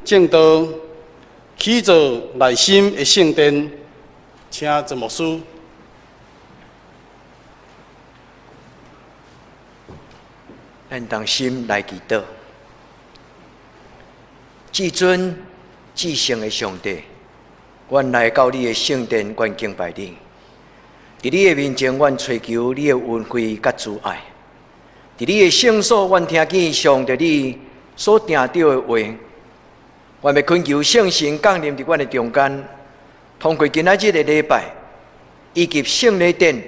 證道起造內心的聖殿，請鄭牧師。咱同心來祈禱，至尊至聖的上帝，阮來到你的聖殿，阮敬拜你。佇你的面前，阮揣求你的恩惠佮慈愛。佇你的聖所，阮聽見上帝你所定著的話。阮欲懇求聖神降臨佇阮的中間，通過今仔日的禮拜以及聖禮典，予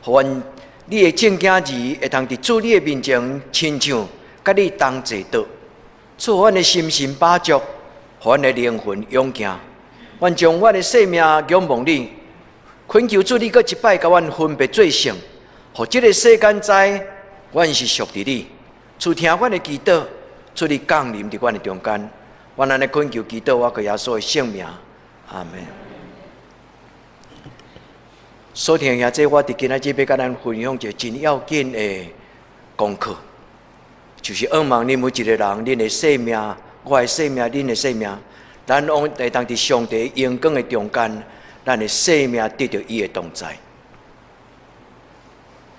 阮你的眾囝兒會通佇主你的面前，親像佮你同齊坐，賜予阮的心神飽足，予阮的靈魂勇健。阮將阮的生命仰望你，懇求主你閣一擺共阮分別做聖，予這个世間知阮是屬佇你。主聽阮的祈禱，主你降臨佇阮的中間。阮按呢懇求祈禱，我閣耶穌的聖名，阿們。所聽兄弟，我佇今仔日欲佮咱分享一个真要緊的功課，就是向望恁每一個人，恁的生命，我的生命，恁的生命，咱攏會當佇上帝榮光的中間，咱的生命得著伊的同在。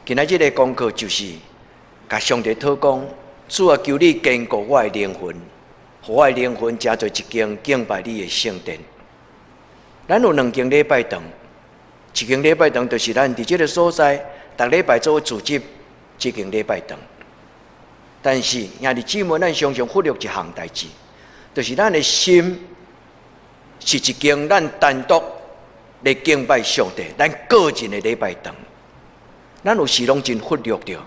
今仔日的功課就是，共上帝禱講，主啊，求你堅固我的靈魂。予我的靈魂成做一間敬拜你的聖殿。咱有兩間禮拜堂，一間禮拜堂就是咱佇這个所在，逐禮拜做組織這間禮拜堂。但是兄弟姊妹，咱常常忽略一項代誌，就是咱的心是一間咱單獨來敬拜上帝、咱個人的禮拜堂。咱有時攏真忽略著，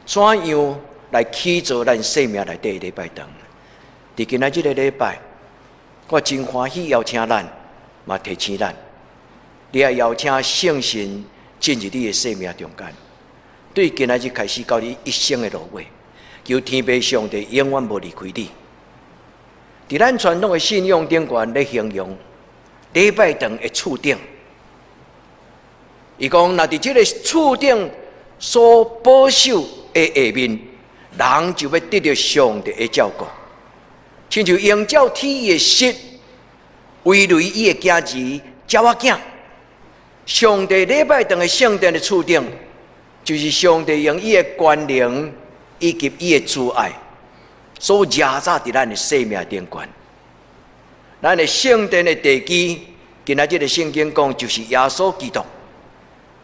怎樣來起造咱生命內底的禮拜堂？佇今仔這个禮拜，我真歡喜邀請咱，嘛提醒咱，你愛邀請聖神進入你的生命中間，對今仔日開始到你一生的路尾，求天父上帝永遠無離開你。佇咱傳統的信仰頂懸咧形容禮拜堂的柱頂，伊講若佇這个柱頂所保守的下面，人就欲得著上帝的照顧。親像鷹照天的翼，葦雷伊的囝兒鳥仔囝。上帝禮拜堂的聖殿的柱頂，就是上帝用伊的權能以及伊的慈愛，所壓榨佇咱的生命頂懸。咱的聖殿的地基，今仔這个聖經講，就是耶穌基督。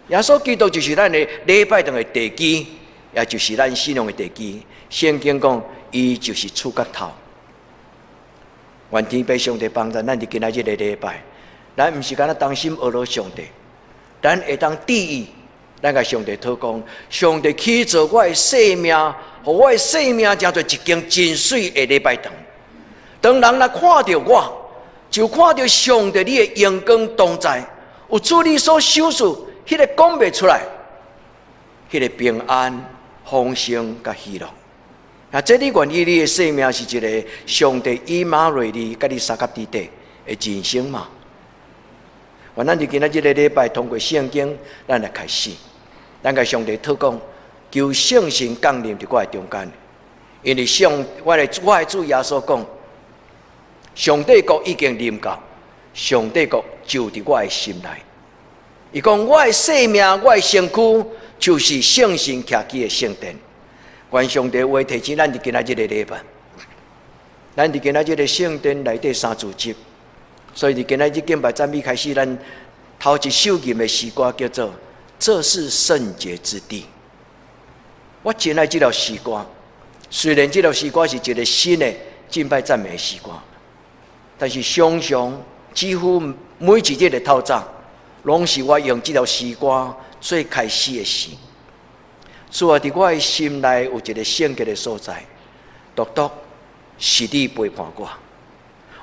耶穌基督就是咱的禮拜堂的地基，也就是咱信仰的地基。聖經講，伊就是厝角頭。願天父上帝幫助咱佇今仔日个禮拜，咱毋是干焦同心學落上帝，咱會當注意，咱共上帝禱講，上帝起造我的生命，予我的生命成做一間真媠的禮拜堂。當人若看著我，就看著上帝你的榮光同在，有主你所賞賜，彼个講袂出來，彼个平安、豐盛佮喜樂。啊！這你願意你的生命是一个上帝以馬內利佮你相佮佇底的人生嗎？願咱佇今仔這个禮拜通過聖經，咱來開始，咱共上帝禱講，求聖神降臨佇我的中間，因為上我的主耶穌講，上帝國已經臨到，上帝國就佇我的心內。伊講我的生命，我的身軀，就是聖神徛起的聖殿。願上帝話提醒咱佇今仔這个禮拜，咱佇今仔這个聖殿內底三主日，所以佇今仔日敬拜讚美開始，咱頭一首吟的詩歌叫做《這是聖潔之地》。我真愛這首詩歌，雖然這首詩歌是一个新的敬拜讚美的詩歌，但是常常幾乎每一日的透早，攏是我用這首詩歌做開始的時。主啊，佇我的心內有一个聖潔的所在，獨獨是你陪伴我。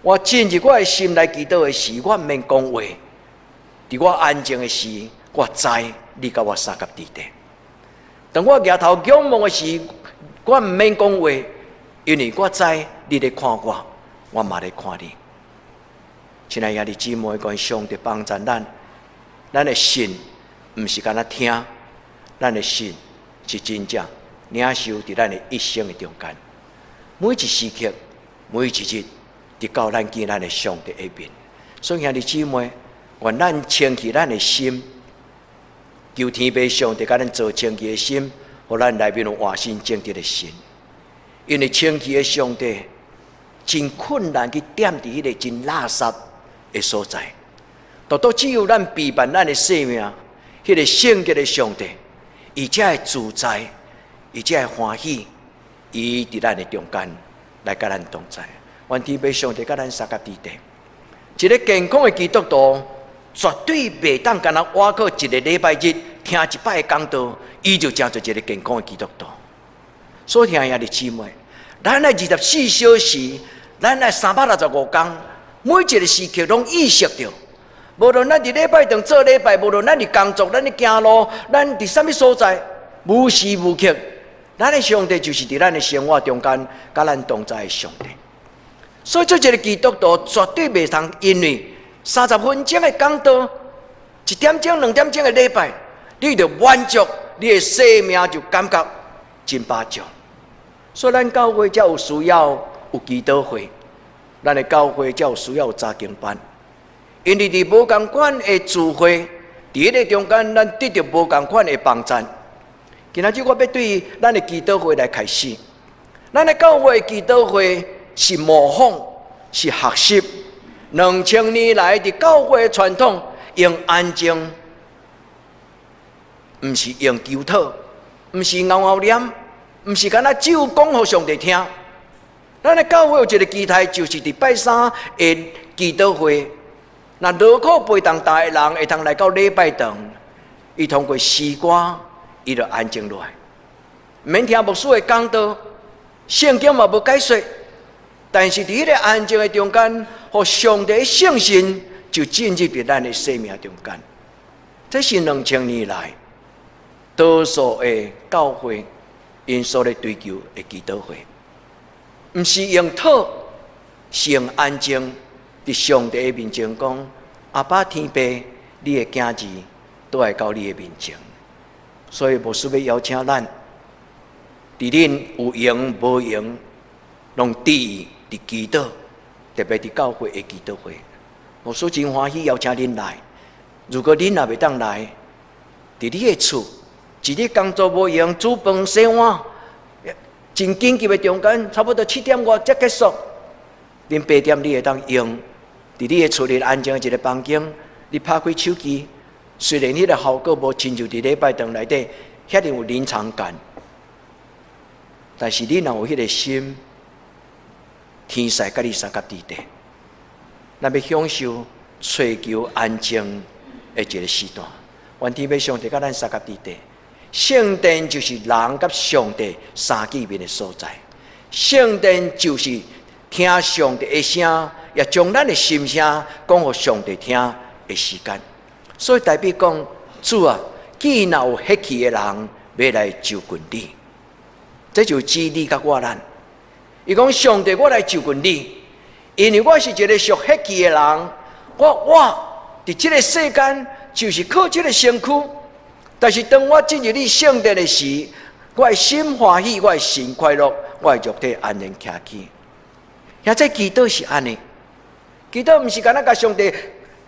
我進入我的心內祈禱的時，我毋免講話；佇我安靜的時，我知你佮我相佮佇底。當我舉頭仰望的時，我毋免講話，因為我知你咧看我，我嘛咧看你。親愛兄弟姊妹，願上帝幫助咱，咱的信毋是干焦聽，咱的信是真正領受佇咱的一生的中間，每一時刻，每一日，直到咱見咱的上帝的面。所以兄弟姊妹，願咱清氣咱的心，求天父上帝共咱造清氣的心，予咱內面有活新正直的心。因為清氣的上帝真困難去踮佇彼個真垃圾的所在，獨獨只有咱備辦咱的生命，彼個聖潔的上帝，伊才會自在，伊才會歡喜，伊佇咱的中間來佮咱同在。願天父上帝佮咱相佮佇底。一个健康的基督徒，絕對袂當干焦倚靠一個禮拜日聽一擺的講道，伊就成做一個健康的基督徒。所以，兄弟姊妹，咱愛24小時，咱愛365工，每一個時刻攏意識著，無論咱佇禮拜堂做禮拜，無論咱佇工作，咱佇行路，咱佇啥物所在，無時無刻，咱的上帝就是佇咱的生活中間，佮咱同在的上帝。所以，做一個基督徒絕對袂通因為30分鐘的講道，1點鐘、2點鐘的禮拜，你就滿足，你的生命就感覺真飽足。所以，咱教會才有需要有祈禱會，咱的教會才有需要有查經班。因為佇無仝款的聚會，佇彼个中間，咱得著無仝款的幫贊。今仔日我欲對咱的祈禱會來開始，咱的教會祈禱會是模仿，是學習。2000年來佇教會傳統，用安靜，毋是用求討，毋是𠢕𠢕念，毋是干焦只有講予上帝聽。咱的教會有一个期待，就是佇拜三的祈禱會，若勞苦背重擔的人會通來到禮拜堂，伊通過詩歌，伊就安靜落來，毋免聽牧師的講道，聖經嘛無解說。但是佇彼个安靜的中間，予上帝的聖神就進入佇咱的生命中間。這是2000年來多數的教會𪜶所咧追求的祈禱會，毋是用討，是用安靜，佇上帝的面前講：阿爸天父，你的囝兒倒來到你的面前。所以牧師欲邀請咱，佇恁有閒無閒，攏致意佇祈禱，特別佇教會的祈禱會，牧師真歡喜邀請恁來。如果恁若袂當來，佇你的厝，一日工作無閒，煮飯洗碗，真緊急的中間，差不多7點外才結束。恁8點你會當用，佇你的厝裡安靜的一个房間，你拍開手機，雖然彼个效果無親像佇禮拜堂內底遐爾有臨場感，但是你若有彼个心，天父佮你相佮佇底，咱欲享受揣求安靜的一个時段。願天父上帝佮咱相佮佇底。聖殿就是人佮上帝相見面的所在。聖殿就是聽上帝的聲，也將咱的心聲講予上帝聽的時間。所以大衛講：主啊，既若有血氣的人欲來就近你，這就指你佮我咱。伊講上帝，我來就近你，因為我是一个屬血氣的人，我活佇這个世間就是靠這个身軀。但是當我進入你聖殿的時，我的心歡喜，我的神快樂，我的肉體安然徛起。遐這祈禱是按呢，祈禱毋是干焦共上帝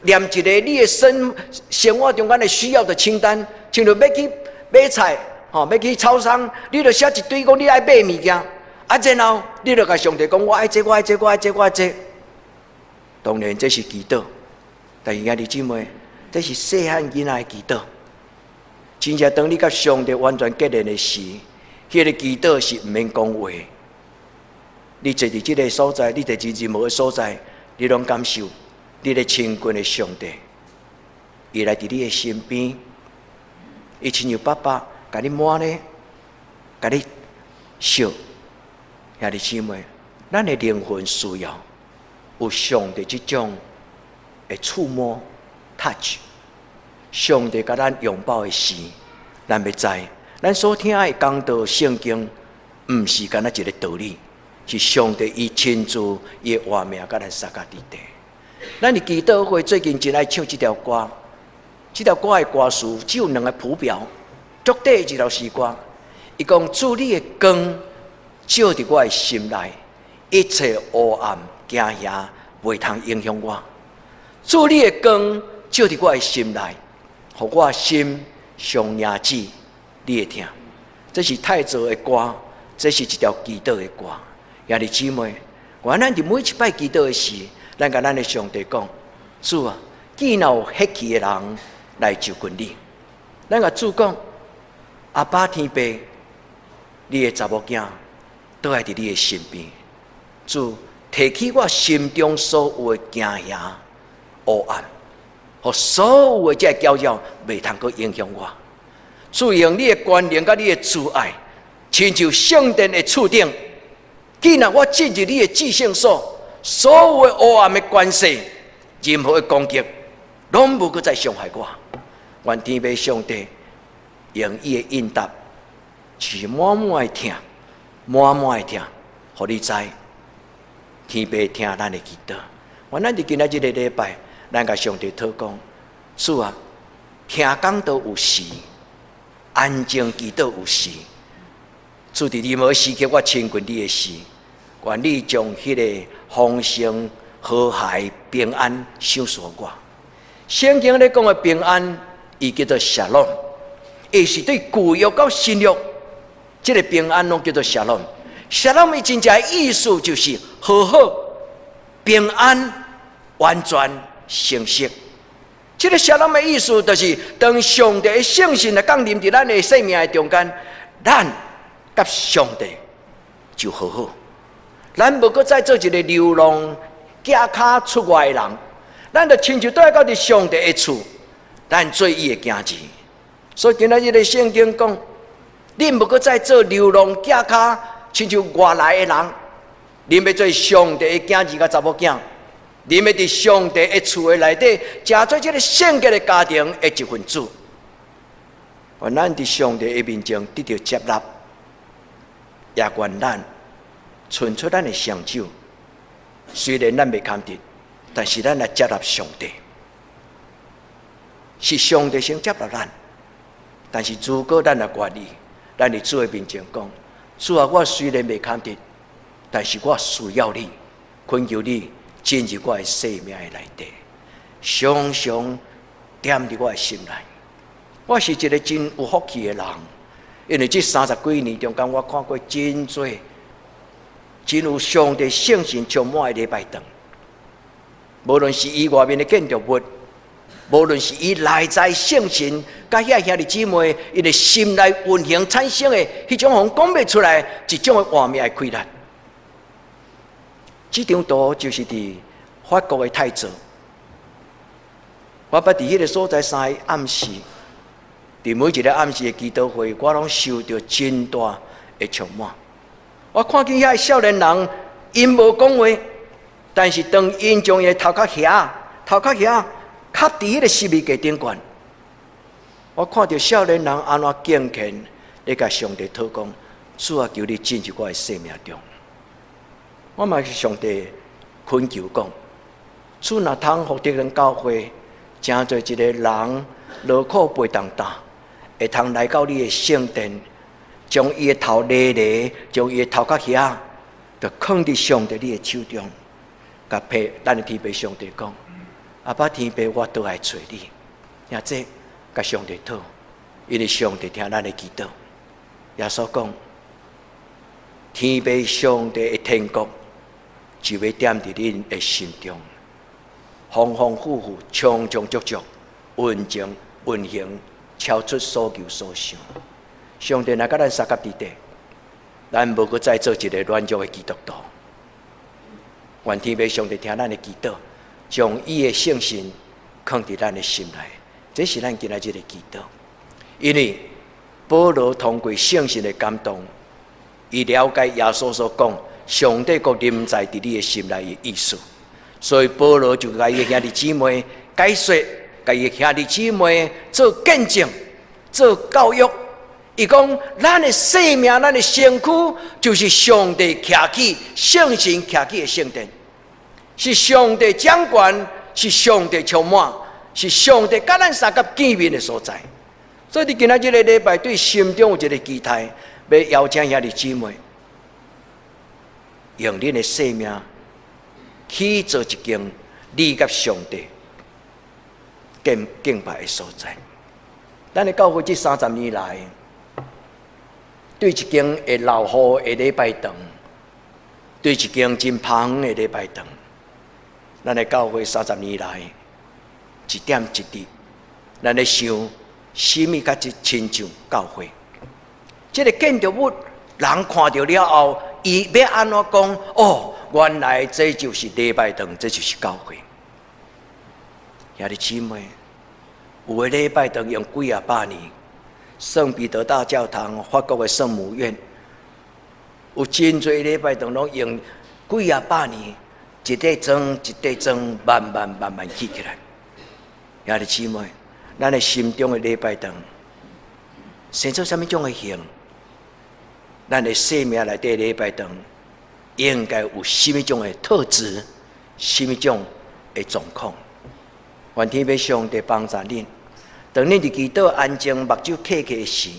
念一个你的生活中間的需要的清單，親像欲去買菜，吼，欲去超商，你就寫一堆講你愛買物件。啊，然後你就共上帝講，我愛這，我愛這，我愛這，我愛這。當然這是祈禱，但是兄弟姊妹，這是細漢囡仔的祈禱。真正當你佮上帝完全結連的時，彼个祈禱是毋免講話。你坐佇這个所在，你坐佇任何的所在，你攏感受你咧親近的上帝，伊來佇你的身邊，伊親像爸爸共你摸咧，共你笑。兄弟姊妹，咱的靈魂需要有上帝這種的觸摸 touch，上帝共咱擁抱的時，咱欲知，咱所聽的講道聖經，毋是干焦一个道理，是上帝伊親自伊的活命共咱相佮佇底。咱佇祈禱會最近真愛唱這條歌，這條歌的歌詞只有兩个譜表，足短一條詩歌。伊講主你的光照佇我的心內，一切黑暗驚嚇袂通影響我。主，你的光照佇我的心內，予我心上迎止你的疼。這是太早的歌，這是一條祈禱的歌。兄弟姊妹，願咱佇每一擺祈禱的時，咱共咱的上帝講：主啊，既若有血氣的人來就近你，咱共主講：阿爸天父，你的查某囝倒來佇你的身邊。主，提起我心中所有的驚嚇、黑暗，予所有的這個攪擾，袂通閣影響我。主，用你的權能佮你的慈愛，親像聖殿的柱頂，既然我進入你的至聖所，所有的黑暗的權勢，任何的攻擊，攏無閣再傷害我。願天父上帝用伊的應答，是滿滿的疼，滿滿的疼，予你知，天父聽咱的祈禱。願咱佇今仔這個禮拜，咱共上帝禱講：主啊，聽講道有時，安靜祈禱有時。主，佇任何時刻我親近你的時，願你將彼个豐盛、和諧、平安賞賜我。聖經咧講的平安，伊叫做 shalom，伊是對舊約到新約，這个平安攏叫做 shalom。shalom 伊真正的意思就是和好、平安、完全、成熟。這个 shalom 的意思就是，當上帝的聖神來降臨佇咱的生命的中間，咱佮上帝就和好。咱無閣再做一个流浪、行跤出外的人，咱就親像倒來到佇上帝的厝，咱做伊的囝兒。所以今仔日的聖經講，恁無閣再做流浪行跤，親像外來的人，恁欲做上帝的囝兒佮查某囝，恁欲佇上帝的厝的內底，成做這个聖潔的家庭的一份子。願咱佇上帝的面前得著接納，也願咱伸出咱的雙手。雖然咱袂堪得，但是咱來接納上帝，是上帝先接納咱。但是如果咱若願意，咱佇主的面前講：主啊，我雖然袂堪得，但是我需要你，懇求你進入我的生命的內底，常常踮佇我的心內。我是一个真有福氣的人，因為這三十幾年中間，我看過真濟真有上帝聖神充滿的禮拜堂。無論是伊外面的建築物，無論是伊內在聖神，佮遐兄弟姊妹，𪜶的心內運行產生的彼種予講袂出來一種的活命的氣力。這張圖就是佇法國的太祖，我捌佇彼个所在三個暗時，佇每一个暗時的祈禱會，我攏受著真大的充滿。我看見遐少年人，𪜶無講話，但是當𪜶將伊的頭殼遐，頭殼遐，磕佇彼个十字架頂懸，我看著少年人按怎敬虔，咧共上帝禱講：主啊，求你進入我的生命中。我嘛是上帝懇求講：主若通予德仁教會，成做一個人勞苦背重擔，會通來到你的聖殿，將伊的頭犁犁，將伊的頭殼遐，就囥佇上帝你的手中，共父咱的天父上帝講：阿爸天父，我倒來揣你，兄弟共上帝討，因為上帝聽咱的祈禱。耶穌講：天父上帝的天國就欲踮佇恁的心中，豐豐富富、充充足足、溫情運行，超出所求所想。上帝若佮咱相佮佇底，咱無閣再做一个軟弱的基督徒。願天父上帝聽咱的祈禱，將伊的聖神囥佇咱的心內，這是咱今仔日的祈禱。因為保羅通過聖神的感動，伊了解耶穌所講上帝國臨在佇你的心內的意思，所以保羅就共伊兄弟姊妹解說，共伊兄弟姊妹做見證、做教育。伊講，咱的生命、咱的身軀，就是上帝徛起、聖神徛起的聖殿，是上帝掌權，是上帝充滿，是上帝佮咱相佮見面的所在。所以，佇今仔這个禮拜，對心中有一个期待，欲邀請兄弟姊妹，用恁的生命起造一間你佮上帝敬敬拜的所在。咱的教會這30年來，對一間會落雨的禮拜堂，對一間真芳的禮拜堂，咱的教會三十年來一點一滴，咱咧想啥物較親像教會？這个建築物人看著了後，伊欲按怎講？哦，原來這就是禮拜堂，這就是教會。兄弟姊妹，有的禮拜堂用幾仔百年，聖彼得大教堂、法國的聖母院，有真濟禮拜堂攏用幾仔百年，一塊磚一塊磚，慢慢慢慢起起來。兄弟姊妹，咱的心中的禮拜堂，生做啥物種的形？咱的生命內底禮拜堂，應該有啥物種的特質？啥物種的狀況？願天父上帝幫助恁。當恁佇祈禱安靜、目睭瞌起時，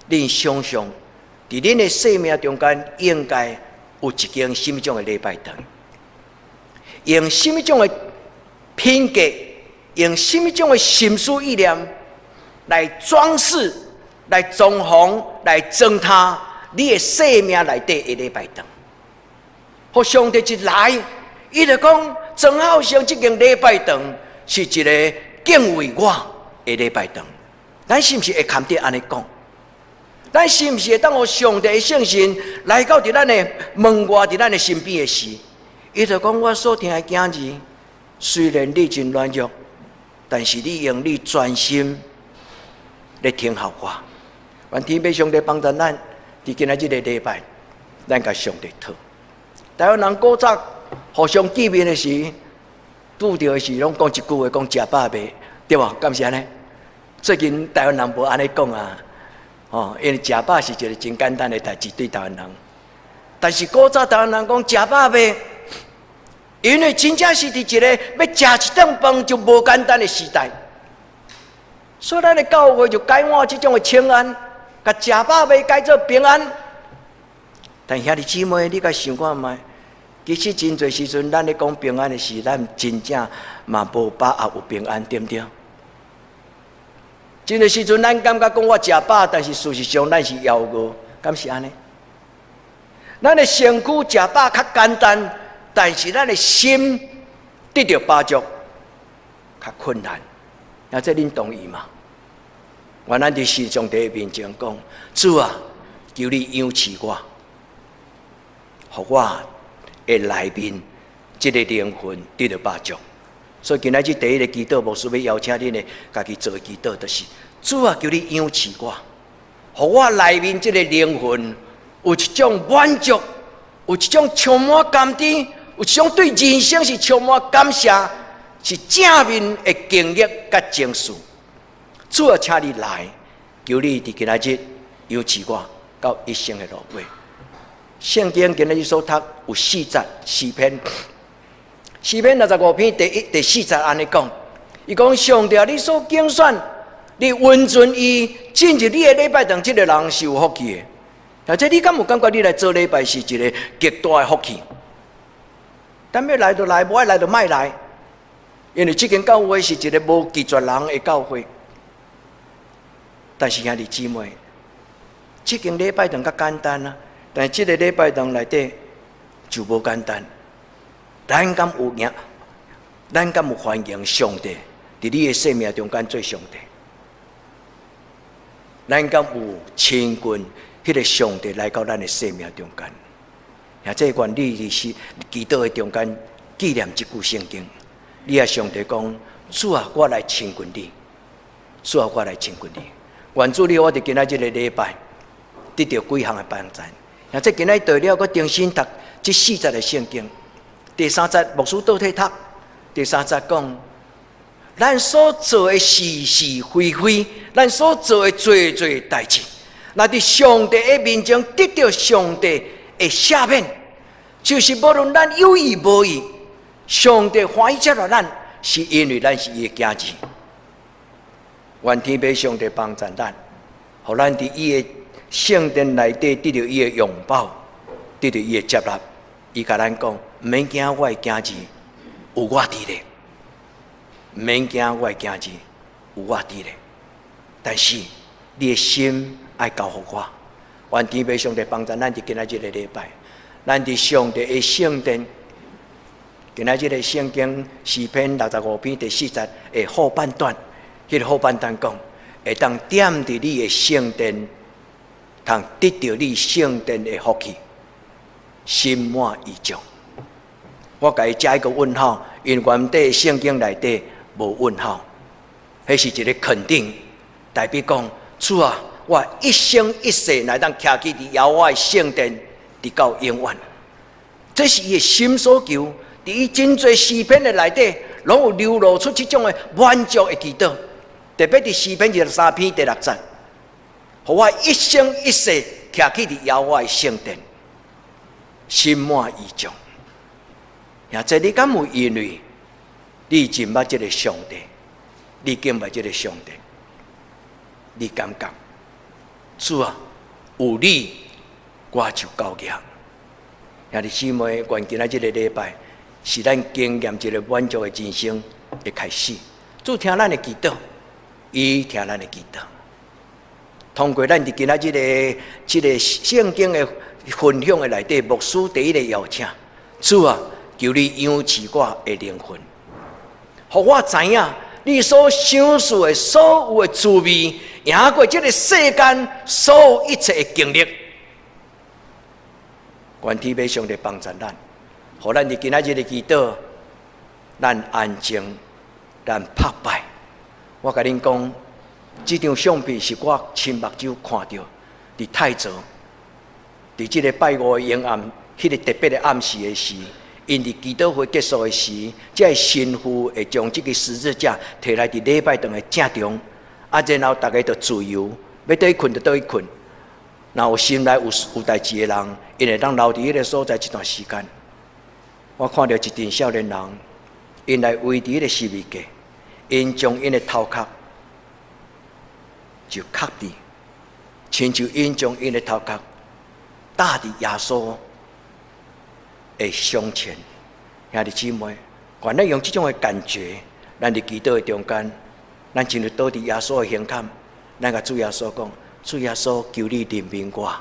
恁想象佇恁的生命中間，應該有一間啥物種的禮拜堂？用啥物種的品格，用啥物種的心思意念來裝飾、來裝潢、來裝飾你的生命內底的禮拜堂？予上帝一來，伊就講莊孝成這間禮拜堂是一个敬畏我的禮拜堂。咱是毋是會堪得按呢講？咱是毋是會當予上帝的聖神來到佇咱的門外，佇咱的身邊的時，伊就講我所疼的囝兒，雖然你真軟弱，但是你用你全心來聽候我。願天父上帝幫助咱，佇今仔這个禮拜，咱共上帝討。台灣人古早互相見面的時，拄著的時，攏講一句話，講食飽未？對無？敢是按呢？最近台灣人無按呢講啊，哦，因為食飽是一个真簡單的代誌對台灣人。但是古早台灣人講食飽未？因為真正是佇一个欲食一頓飯就無簡單的時代，所以咱的教會就改換這種的稱安，共食飽未改做平安。但兄弟姊妹，你共想看覓？其實真濟時陣，咱咧講平安的時，咱真正嘛無把握有平安，對毋對？真濟時陣，咱感覺講我食飽，但是事實上咱是枵餓，敢是按呢？咱的身軀食飽較簡單，但是咱的心得著飽足較困難。啊，這恁同意嗎？願咱佇上帝面前講，主啊，求你養飼我，予我的內面這个靈魂得著飽足。所以今仔日第一个祈禱，牧師欲邀請恁的家己做的祈禱，就是主啊，求你養飼我，予我內面這个靈魂有一種滿足，有一種充滿甘甜，有一種對人生是充滿感謝，是正面的經歷佮情緒。主啊，請你來，求你佇今仔日養飼我到一生的落尾。聖經今仔日所讀有四節詩篇，詩篇65篇第一、第四節按呢講，伊講上帝啊，你所揀選，你允准伊進入你的禮拜堂，這个人是有福氣的。或者你敢有感覺你來做禮拜是一个極大的福氣？但欲來就來，無愛來就莫來，因為這間教會是一个無拒絕人的教會。但是兄弟姊妹，這間禮拜堂較簡單啊，但是這个禮拜堂內底就無簡單。咱敢有影？咱敢有歡迎上帝佇你的生命中間做上帝？咱敢有親近彼个上帝來到咱的生命中間？也這願你佇是祈禱的中間紀念這句聖經，你共上帝講：主啊，我來親近你；主啊，我來親近你。願主你予我佇今仔這个禮拜得著幾項的幫助。也這今仔日了，閣重新讀這四節的聖經。第三節牧師倒退讀，第三節講，咱所做的是是非非，咱所做的濟濟代誌，若佇上帝的面前得著上帝的赦免，就是無論咱有意無意，上帝歡喜接納咱，是因為咱是伊的囝兒。願天父上帝幫助咱，予咱佇伊的聖殿內底得著伊的擁抱，得著伊的接納。伊共咱講，毋免驚，我的囝兒。有我佇咧，毋免驚，我的囝兒有我佇咧。但是你的心愛交予我。願天父上帝幫助咱佇今仔這个禮拜，咱佇上帝的聖殿。今仔這个聖經詩篇65篇第四節的後半段，彼個後半段講，會當踮佇你的聖殿，通得著你聖殿的福氣，心滿意足。我共伊加一個問號，因為原底聖經內底無問號，彼是一个肯定，代表講主啊，我一生一世來當徛起佇耶和華的聖殿，直到永遠。這是伊的心所求，佇伊真濟詩篇的內底，攏有流露出這種的滿足的祈禱。特別佇詩篇23篇第六節，予我一生一世徛起佇耶和華的聖殿，心滿意足。兄弟，你敢有因為你認捌這个上帝，你敬拜這个上帝，你感覺主啊，有你我就夠額。兄弟姊妹，願今仔這个禮拜是咱經驗一个滿足的人生的開始。主聽咱的祈禱，伊聽咱的祈禱。通過咱佇今仔這个聖經的分享的內底，牧師第一个邀請，主啊，求你養飼我的靈魂，予我知影你所賞賜的所有的滋味，贏過這个世間所有一切的經歷。願天父上帝幫助咱，予咱佇今仔日的祈禱，咱安靜，咱拍拜。我共恁講，這張相片是我親目睭看著，佇太澤，佇這个拜五的昏暗，彼个特別的暗時的時，𪜶佇祈禱會結束的時，這个神父會將這个十字架提來佇禮拜堂的正中，啊，然後逐家就自由，欲佗去睏就佗去睏。若有心內有代誌的人，𪜶會當留佇彼个所在一段時間。我看著一陣少年人，𪜶來圍佇彼个十字架，𪜶將𪜶的頭殼就磕佇，親像𪜶將𪜶的頭殼搭佇耶穌的胸前。兄弟姊妹，願咱用這種的感覺，咱佇祈禱的中間，咱親像倒佇耶穌的胸坎，咱共主耶穌講：主耶穌，求你憐憫我。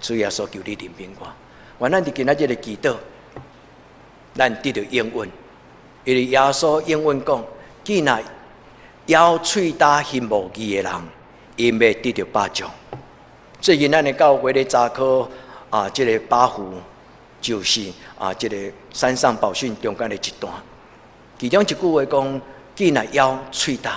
主耶穌，求你憐憫我。願咱佇今仔這个祈禱，咱得著應允，因為耶穌應允講：既若枵喙焦行無義的人，𪜶欲得著飽足。最近咱的教會咧查考啊，這个八福，就是啊，這个山上寶訓中間的一段。其中一句話講：既若枵喙焦，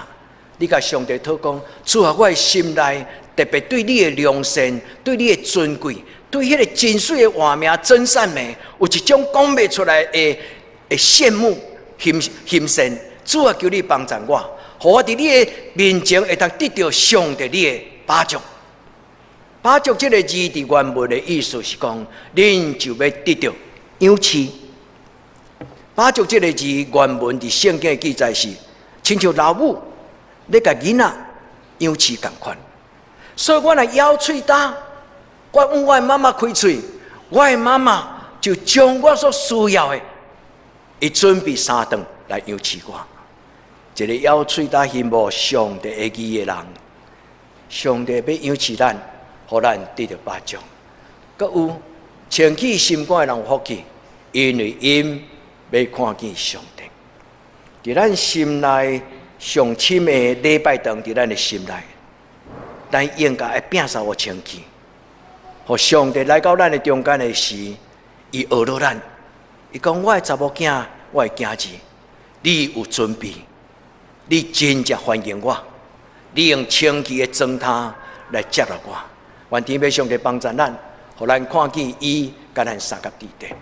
你共上帝討講，主啊，我的心內特別對你的良善，對你的尊貴，對彼个真媠的活名真善美，有一種講袂出來的羨慕、欣欣羨。主啊，求你幫助我，予我佇你的面前會當得著上帝你的飽足。飽足這个字佇原文的意思是講，恁就欲得著養飼。飽足這个字原文佇聖經的記載是，親像老母咧共囡仔養飼仝款。所以我若枵喙焦，我向我的媽媽開喙，我的媽媽就將我所需要的，伊準備三頓來養飼我。一个枵喙焦行無上帝的義的人，上帝欲養飼咱，予咱得著飽足。閣有清氣心肝的人有福氣，因為𪜶欲看見上帝。佇咱心內上深的禮拜堂，佇咱的心內，咱應該愛摒掃予清氣，予上帝來到咱的中間的時，伊學落咱。伊講：我的查某囝，我的囝兒，你有準備，你真正歡迎我，你用清氣的妝呾來接納我。願天父上帝幫助咱，予咱看見伊佮咱相佮佇咧。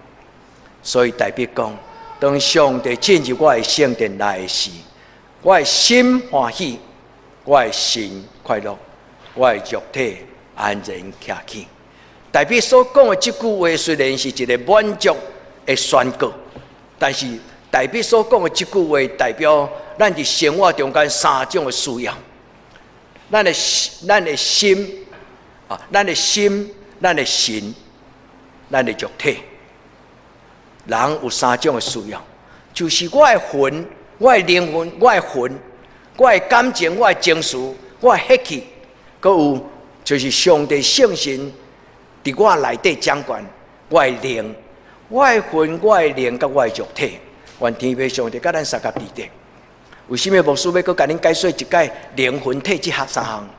所以大衛講，當上帝進入我的聖殿內的時，我的心歡喜，我的神快樂，我的肉體安然徛起。大衛所講的這句話雖然是一个滿足的宣告，但是大衛所講的這句話代表咱佇生活中間三種的需要。咱的心啊，咱的心，咱的神，咱的肉體，人有三種的需要。就是我的魂、我的靈魂、我的魂、我的感情、我的情緒、我的血氣，閣有就是上帝聖神佇我內底掌權，我的靈、我的魂、我的靈佮我的肉體，願天父上帝佮咱相佮佇底。為啥物牧師欲閣共恁解說一擺靈魂體這項三項？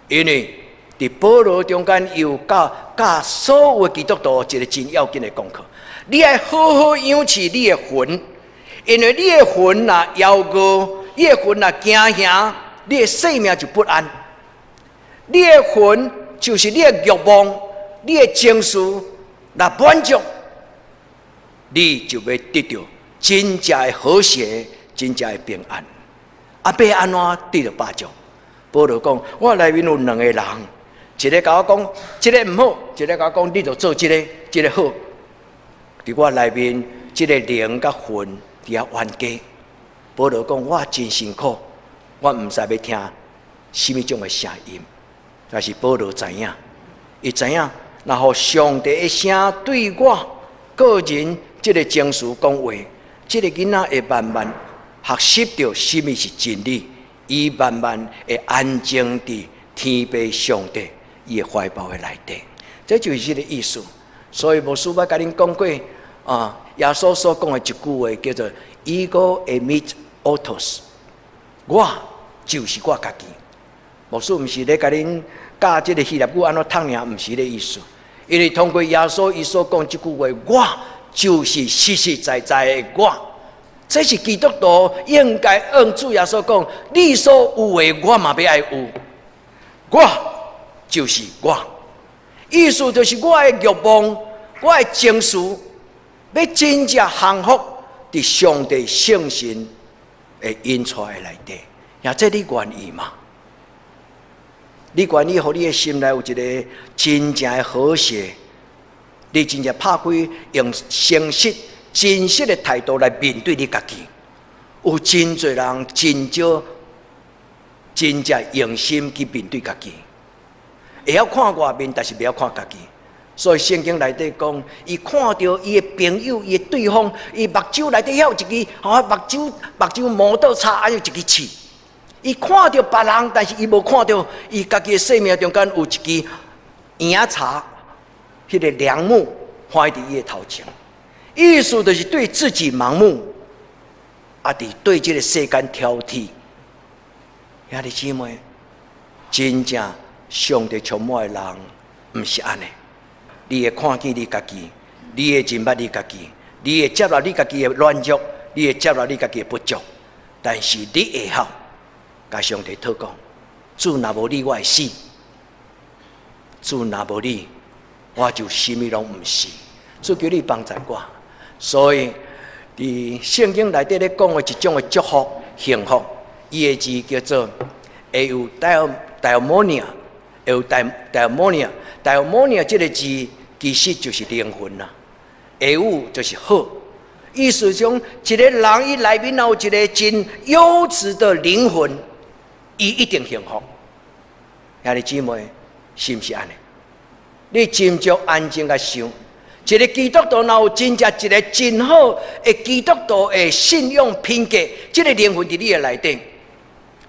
因為佇保羅中間有教教所有基督徒一個真要緊的功課。你愛好好養飼你的魂，因為你的魂若枵餓，你的魂若驚嚇，你的生命就不安。你的魂就是你的欲望，你的情緒若滿足，你就欲得著真正的和諧，真正的平安。啊，欲按怎得著飽足？保羅講，我內面有兩個人，一个共我講，這个毋好；一个共我講，你著做這个，這个好。佇我內面，這个靈佮魂佇遐冤家。保羅講，我真辛苦，我毋知欲聽啥物種的聲音。但是保羅知影，伊知影，若予上帝的聲對我個人這个情緒講話，這个囡仔會慢慢學習著啥物是真理，伊慢慢會安靜佇天父上帝伊的懷抱的內底，這就是這个意思。所以牧師捌共恁講過啊，耶穌所講的一句話叫做 “Ego eimi autos”，我就是我家己。牧師毋是咧共恁教這个希臘語按怎讀爾，毋是這个意思。因為通過耶穌伊所講這句話，我就是實實在在的我。這是基督徒應該按主耶穌講，你所有的我嘛欲愛有，我就是我。意思就是我的欲望，我的情緒，欲真正降服佇上帝聖神的引帶的內底。呀，這你願意嗎？你願意予你的心內有一個真正的和諧？你真正拍開用誠實、真實的態度來面對你家己。有真濟人真少真正用心去面對家己，會曉看外面，但是袂曉看家己。所以聖經內底講，伊看著伊的朋友、伊的對方，伊目睭內底遐有一支，吼目睭毛倒插，還有一支刺。伊看著別人，但是伊無看著伊家己的生命中間有一支影柴，彼個梁木放佇伊的頭前。意思就是對自己盲目，啊，佇對這個世間挑剔。兄弟姊妹，真正上帝充滿的人，毋是按呢。你會看見你家己，你會認捌你家己，你會接納你家己的軟弱，你會接納你家己的不足，但是你會曉共上帝討講，主若無你，我會死；主若無你，我就啥物攏毋是。主求你幫助我。所以，佇聖經內底咧講的一種的祝福、幸福，伊的字叫做 eudaimonia，eudaimonia，daimonia 這个字其實就是靈魂啦。eu 就是好，意思講一個人伊內面有一個真優質的靈魂，伊一定幸福。兄弟姊妹，是毋是按呢？你斟酌安靜共想，一個基督徒若有真正一個真好的基督徒的信仰品格，這個靈魂佇你的內底，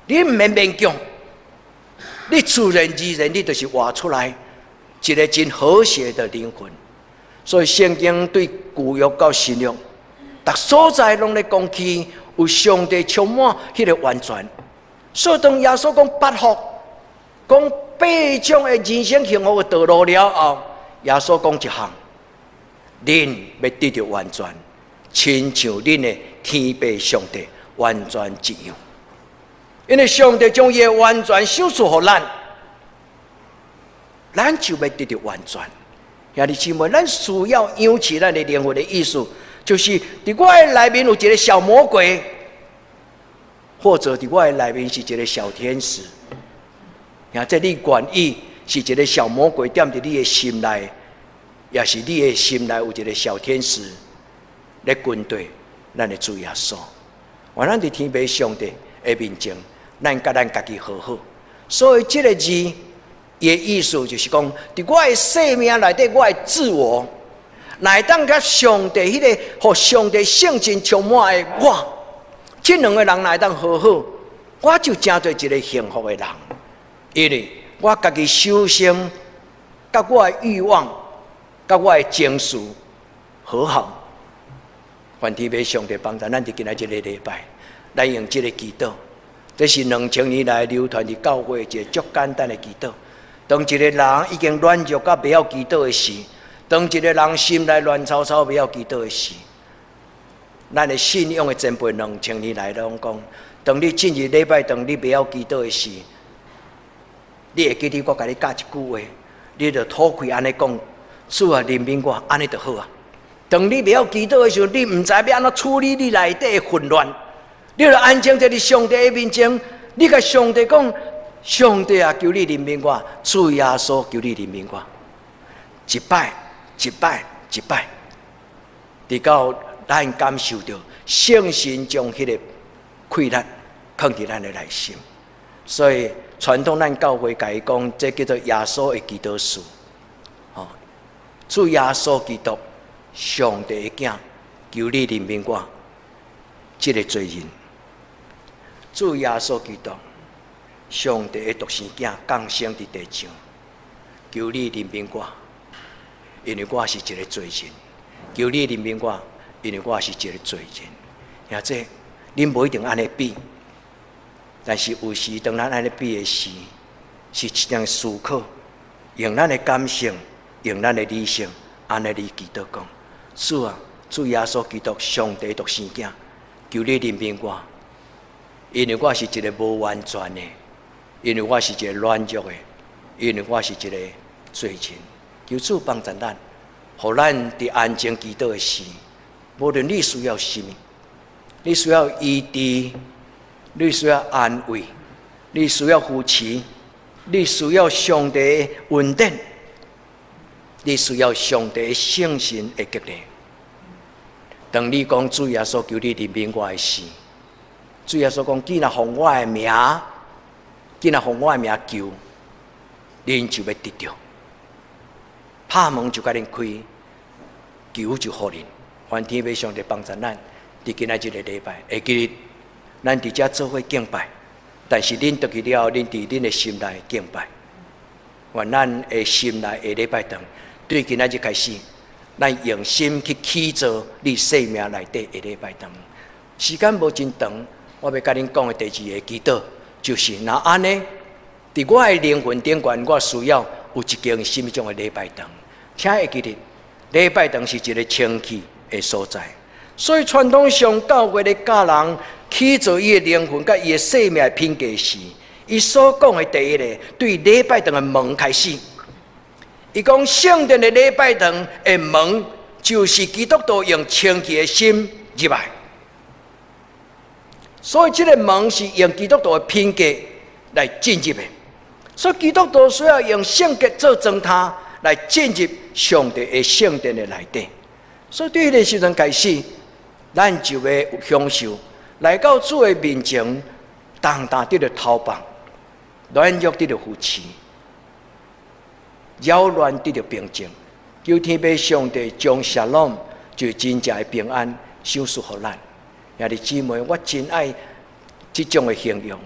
你毋免勉強，你自然而然你就是活出來一個真和諧的靈魂。所以聖經對舊約到新約，逐所在攏咧講起有上帝充滿彼個完全。所以當耶穌講八福，講八種的人生幸福的道路了後，耶穌講一項，恁欲得著完全，親像恁的天父上帝完全一樣。因為上帝將伊的完全賞賜予咱，咱就欲得著完全。兄弟姊妹，咱需要養飼咱的靈魂的意思，就是佇我的內面有一個小魔鬼，或者佇我的內面是一個小天使。若這你願意是一個小魔鬼踮佇你的心內，抑是你的心內有一個小天使咧跟隨咱的主耶穌。願咱佇天父上帝的面前，咱佮咱家己和好。所以這个字，伊的意思就是講，佇我的生命內底，我的自我，若會當佮上帝彼个，予上帝聖神充滿的我，這兩个人若會當和好，我就成做一个幸福的人。因為我家己首先，佮我的欲望、佮我的情緒和好。願天父上帝幫助咱，佇今仔這个禮拜來用這个祈禱。這是2000年來流傳佇教會一个足簡單的祈禱。當一个人已經軟弱甲袂曉祈禱的時，當一个人心內亂糟糟袂曉祈禱的時，咱的信仰的前輩兩千年來攏講：當你進入禮拜堂，你袂曉祈禱的時，你會記得我共你教一句話，你就吐氣按呢講：主啊，憐憫我，按呢就好啊。當你袂曉祈禱的時候，你毋知欲按怎處理你內底的混亂，你就安靜佇上帝的面前，你共上帝講：上帝啊，求你憐憫我，主耶穌，求你憐憫我。一擺，一擺，一擺，直到咱感受著聖神將彼个氣力放佇咱的內心。所以傳統咱教會共伊講，這叫做耶穌的祈禱術。吼，主耶穌基督，上帝的囝，求你憐憫我，這个罪人。主耶穌基督，上帝的獨生囝降生佇地上，求你憐憫我，因為我是一个罪人。求你憐憫我，因為我是一个罪人。兄弟，恁無一定按呢比，但是有時當咱按呢比的時，是一種思考，用咱的感性，用咱的理性，按呢來祈禱講：主啊，主耶穌基督，上帝獨生囝，求你憐憫我，因為我是一个無完全的，因為我是一个軟弱的，因為我是一个罪人。求主幫助咱，予咱佇安靜祈禱的時，無論你需要啥物，你需要醫治，你需要安慰，你需要扶持，你需要上帝的恩典，你需要上帝聖神的激勵。當你講主耶穌求你憐憫我的時，主耶穌講：既若奉我的名，既若奉我的名求，恁就欲得著。拍門就共恁開，求就予恁。願天父上帝幫助咱，佇今仔這个禮拜，會記得咱佇遮做伙敬拜，但是恁轉去了後，恁佇恁的心內敬拜。願咱的心內的禮拜堂，對今仔日開始，咱用心去起造你生命內底的禮拜堂。時間無真長，我欲共恁講的第二個祈禱，就是若按呢，佇我的靈魂頂懸，我需要有一間啥物種的禮拜堂。請會記得，禮拜堂是一个清氣的所在。所以傳統上教會咧教人起造伊的靈魂佮伊的生命的品格時，伊所講的第一个，對禮拜堂的門開始。伊講聖殿的禮拜堂的門，就是基督徒用清氣的心入來。所以這个門是用基督徒的品格來進入的。所以基督徒需要用聖潔做裝呔來進入上帝的聖殿的內底。所以對彼个時陣開始，咱就會享受來到主的面前，重擔得著投放，軟弱得著扶持，擾亂得著平靜。求天父上帝將 shalom 就是真正的平安賞賜予咱。兄弟姊妹，我真愛這種的形容。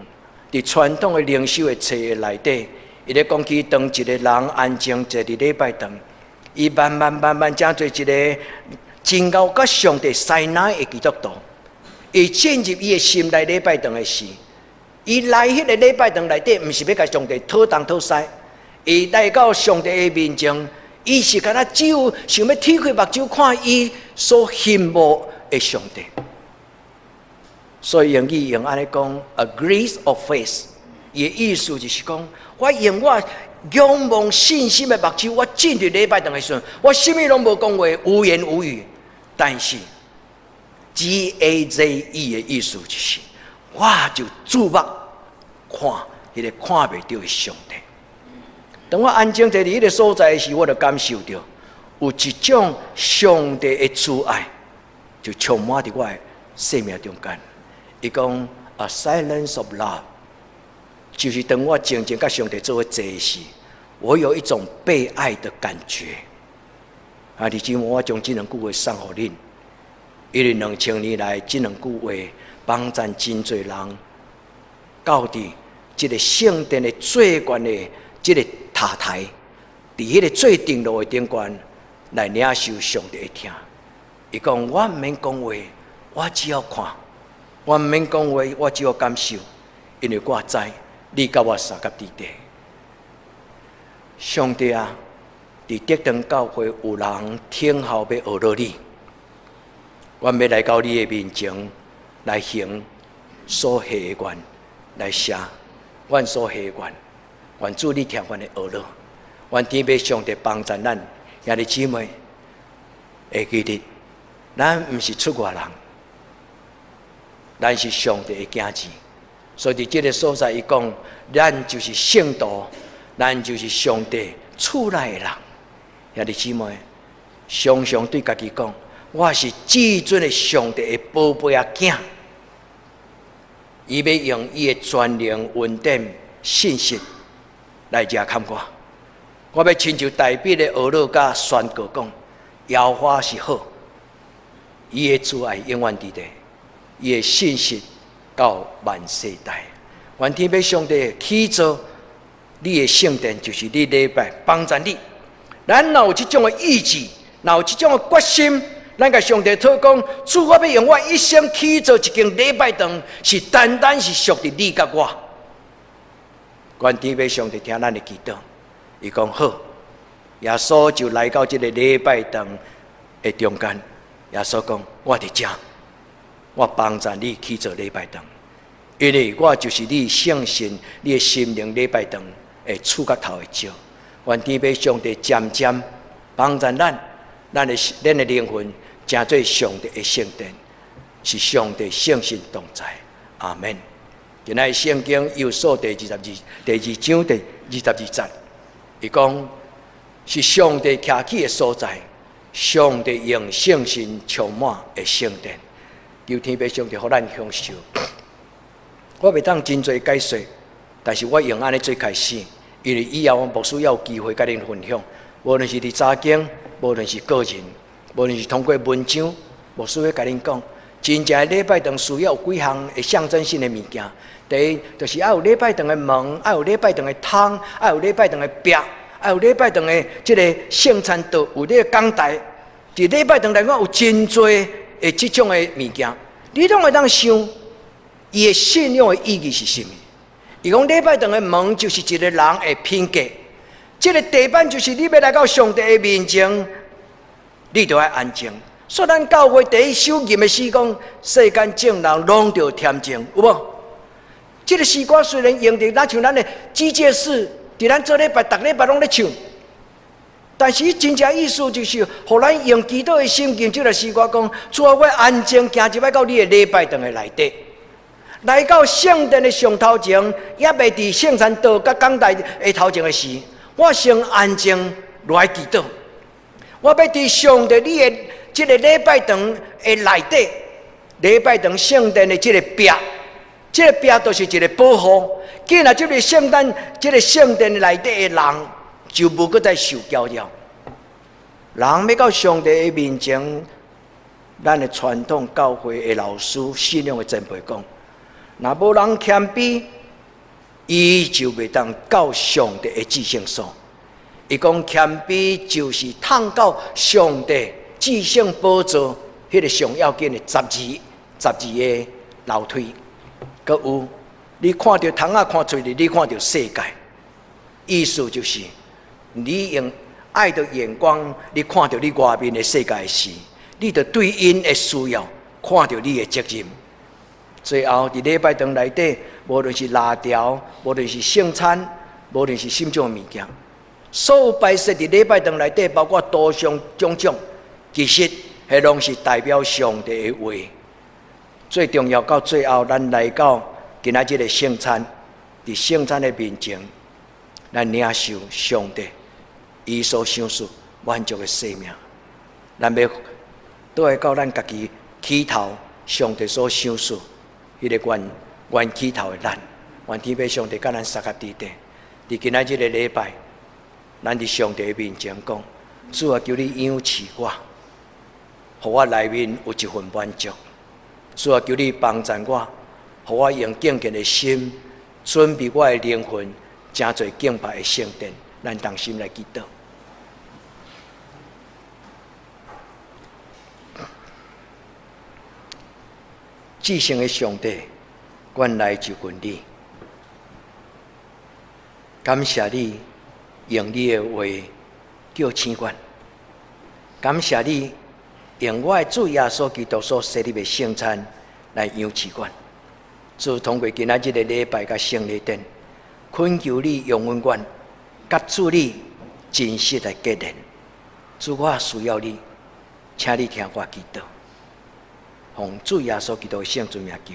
佇傳統的靈修的冊的內底，伊咧講起當一个人安靜坐佇禮拜堂，伊慢慢慢慢成做一个真𠢕佮上帝師奶的基督徒。伊進入伊的心內禮拜堂的時，伊來彼个禮拜堂內底，毋是欲共上帝討東討西，伊來到上帝的面前，伊是敢若只有想欲鐵開目睭看伊所欣慕的上帝。所以英語用按呢講，a gaze of faith，伊的意思就是講，我用我仰望信心的目睭，我進入禮拜堂的時陣，我啥物攏無講話，無言無語，但是 gaze 的意思就是，我就注目看彼个看袂著的上帝。當我安靜坐佇彼个所在時，我就感受著有一種上帝的慈愛，就充滿佇我的生命中間。伊講 a silence of love，就是當我靜靜佮上帝做伙坐時，我有一種被愛的感覺。兄弟姊妹，我將這兩句話送予恁，因為2000年來，這兩句話幫贊真濟人到佇這个聖殿的最懸的這个塔台，佇彼个最頂路的頂懸來領受上帝的疼。伊講：我毋免講話，我只要看；我毋免講話，我只要感受，因為我知你佮我相佮佇底。上帝啊，佇德堂教會有人聽候欲學著你，阮欲來到你的面前來行所許的願，來寫阮所許的願。願主你聽阮的禱告，願天父上帝幫助咱兄弟姊妹會記得，咱毋是出外人，咱是上帝的囝兒。所以佇這个所在，伊講，咱就是聖徒，咱就是上帝厝內的人。兄弟姊妹，常常對家己講，我是至尊的上帝的寶貝仔囝。伊欲用伊的全能、恩典、信實來遮看我。我欲親像大衛的禱告佮宣告講：耶和華是好，伊的慈愛永遠佇咧，伊的信實到萬世代。願天父上帝起造你的聖殿，就是你禮拜幫助你。咱若有這種的意志，若有這種的決心，咱共上帝禱講：主，我欲用我一生起造一間禮拜堂，是單單是屬佇你佮我。願天父上帝聽咱的祈禱，伊講好，耶穌就來到這个禮拜堂的中間。耶穌講：我佇遮，我幫助你起造禮拜堂，因為我就是你聖神、你的心靈禮拜堂的觸角頭的石。願天父上帝漸漸幫助咱，咱的靈魂成做上帝的聖殿，是上帝聖神同在。阿門。今仔日聖經約書第二章第22節，伊講是上帝徛起的所在，上帝用聖神充滿的聖殿。求天父上帝予咱享受。我袂當真濟解說，但是我用按呢做開始，因為以後我牧師猶有機會佮恁分享，無論是佇查經，無論是個人，無論是通過文章，牧師會共恁講，真正的禮拜堂需要有幾項的象徵性的物件。第一，就是愛有禮拜堂的門，愛有禮拜堂的窗，愛有禮拜堂的壁，愛有禮拜堂的這个聖餐桌，有這个講台。佇禮拜堂來講，有真濟的這種的物件，你攏會當想，伊的信仰的意義是啥物？伊講禮拜堂的門就是一个人的品格，這个地板就是你欲來到上帝的面前，你著愛安靜。所以咱教會第一首吟的詩講，世間眾人攏著恬靜，有無？這个詩歌雖然用佇咱像咱的機械式，佇咱做禮拜，逐禮拜攏咧唱，但是伊真正意思就是，予咱用祈禱的心境，這个詩歌講，主啊，我安靜行入來到你的禮拜堂的內底，來到聖殿的上頭前，猶未佇聖餐桌佮講台的頭前的時，我先安靜來祈禱。我欲佇上帝你的這个禮拜堂的內底，禮拜堂聖殿的這个壁，這个壁就是一个保護。既然這个聖殿、這个聖殿內底的人，就無閣再受攪擾。人欲到上帝的面前，咱的傳統教會的老師、信仰的前輩講，若無人謙卑，伊就袂當到上帝的至聖所。伊講謙卑就是通到上帝至聖寶座彼个上要緊的十二个樓梯。閣有，你看著窗仔看出去，你看著世界，意思就是你用愛的眼光，你看著你外面的世界時，你著對𪜶的需要，看著你的責任。最後，佇禮拜堂內底，無論是蠟條，無論是聖餐，無論是啥物種物件，所有擺設佇禮拜堂內底，包括圖像種種，其實彼攏是代表上帝的話。最重要到最後，咱來到今仔這个聖餐，佇聖餐的面前，咱領受上帝伊所賞賜滿足的生命。咱欲倒來到咱家己起頭，上帝所賞賜彼个原起頭的咱，願天父上帝佮咱相佮佇底。佇今仔這个禮拜，咱佇上帝的面前講，主啊，求你養飼我，予我內面有一份滿足。主啊，求你幫贊我，予我用敬虔的心準備我的靈魂，成做敬拜的聖殿。咱同心來祈禱。至聖的上帝，阮來就近你，感謝你用你的話叫醒阮，感謝你用我的主耶穌基督所設立的聖餐來養飼阮。主通過今仔日的禮拜佮聖禮典，懇求你容允阮，佮主你真實來結連。主，我需要你，請你聽我祈禱。奉主耶穌基督的聖尊名求。